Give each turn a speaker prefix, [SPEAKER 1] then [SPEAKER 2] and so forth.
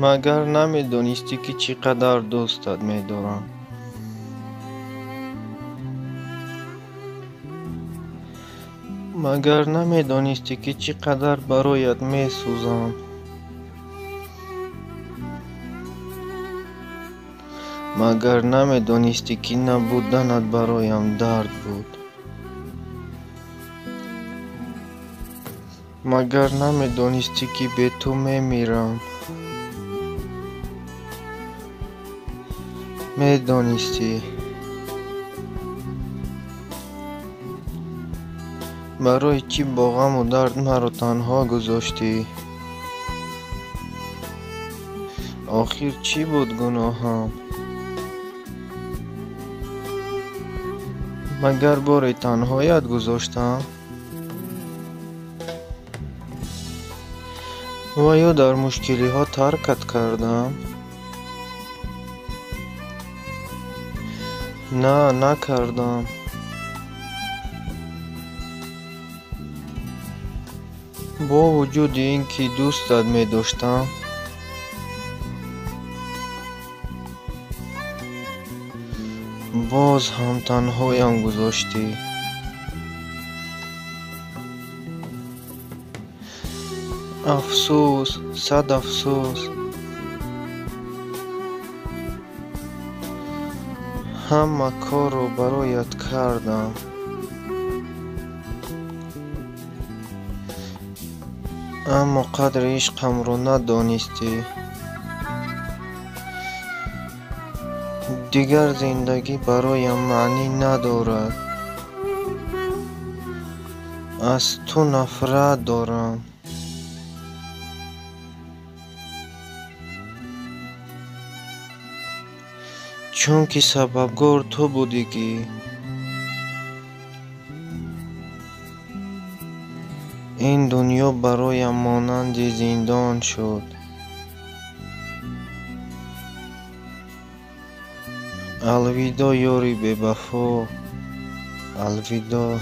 [SPEAKER 1] Магар намедонистӣ, ки чӣ қадар дӯстат медорам? Магар намедонистӣ, ки чӣ қадар бароят месӯзам? Магар намедонистӣ, ки набуданат бароям дард буд? Магар намедонистӣ, ки бе ту мемирам? Медонистӣ. Барои чӣ бо ғаму дард маро танҳо гузоштӣ? Охир чӣ буд гуноҳам? Магар боре танҳоят гузоштам? Ва ё дар мушкилиҳо таркат кардам? На, накардам. Бо вуҷуди ин ки дӯстат медоштам, боз ҳам танҳоям гузоштӣ. Афсӯс, сад афсӯс. Ҳама корро бароят кардам. Аммо қадри ишқамро надонистӣ. Дигар зиндагӣ бароям маънӣ надорад. Аз ту нафрат дорам. Чунки сабабгор ту будӣ, ки ин дунё бароям монанди зиндон шуд. Алвидоъ, ёри бевафо, алвидоъ.